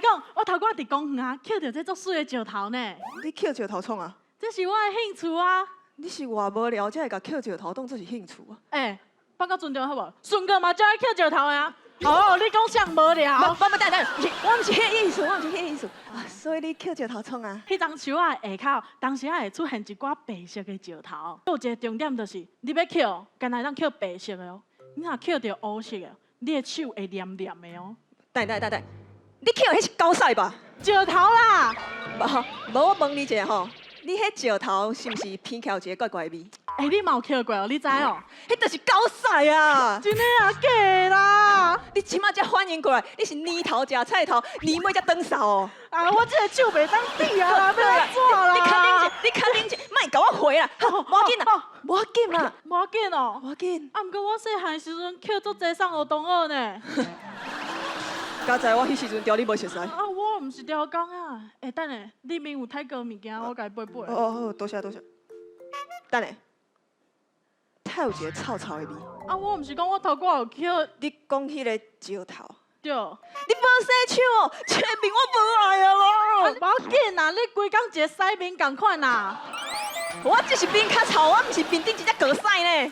共你講，我頭拄仔佇公園啊，抾著這足媠的石頭呢。你抾石頭創啊？這是我的興趣啊。你是偌無聊才會共抾石頭當做是興趣啊？欸，放較尊重好無？順哥嘛足愛抾石頭的啊。哦，你講啥無聊？無無，等等，毋是，我毋是彼个意思，我毋是彼个意思啊。所以你抾石頭創啊？彼欉樹仔下跤，當時仔會出現一寡白色的石頭。閣有一個重點就是，你欲抾，干焦會當抾白色的哦。你若抾著烏色的，你的手會黏黏的哦。等等等等，你抾的彼是狗屎吧？石頭啦！無，無，我問你一下吼，你彼石頭是毋是鼻起來有一個怪怪的味？欸，你嘛有抾過哦？你知哦？彼就是狗屎啊！真的啊？假的啦？你這馬才反應過來，你是年頭食菜頭，年尾才轉梢哦。啊，我這個手袂當抵啊啦，欲按怎啦？你較冷靜，你較冷靜，莫共我回啦，無要緊啦，無要緊啦，無要緊哦，無要緊。啊，毋過我細漢的時陣抾足濟送予同學呢。佳哉我彼時陣著你無熟似。啊，我毋是刁工啊。欸，等下，你面有太高物件，我共伊背背。哦哦，好，多謝多謝。等下，太有一個臭臭的味。啊，我毋是講我頭拄仔有抾。你講彼個石頭。對。你無洗手哦，這個面我無愛啊啦。無要緊啦，你規工一个屎面仝款啦。我只是面較臭，我毋是面頂一隻狗屎呢。